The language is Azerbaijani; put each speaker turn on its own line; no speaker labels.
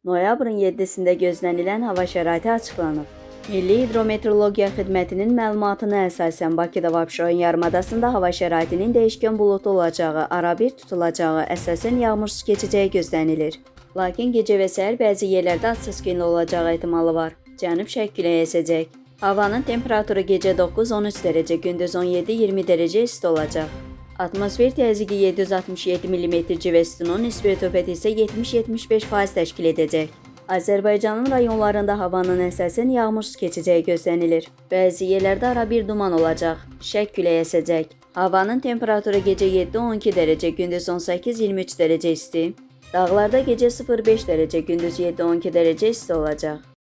Noyabrın 7-sində gözlənilən hava şəraiti açıqlanıb. Milli Hidrometeorologiya Xidmətinin məlumatına əsasən Bakıda və Abşeron yarımadasında hava şəraitinin dəyişkən buludlu olacağı, arabir tutulacağı, əsasən yağmursuz keçəcəyi gözlənilir. Lakin gecə və səhər bəzi yerlərdə az səskinli olacağı ehtimalı var. Cənub-şərq küləyi əsəcək. Havanın temperaturu gecə 9-13 dərəcə, gündüz 17-20 dərəcə isti olacaq. Atmosfer təzyiqi 767 mm civə sütunun nisbi rütubəti isə 70-75% təşkil edəcək. Azərbaycanın rayonlarında havanın əsasən yağmursuz keçəcəyi gözlənilir. Bəzi yerlərdə arabir duman olacaq, şərq küləyi əsəcək. Havanın temperaturu gecə 7-12 dərəcə, gündüz 18-23 dərəcə isti. Dağlarda gecə 0-5 dərəcə, gündüz 7-12 dərəcə isti olacaq.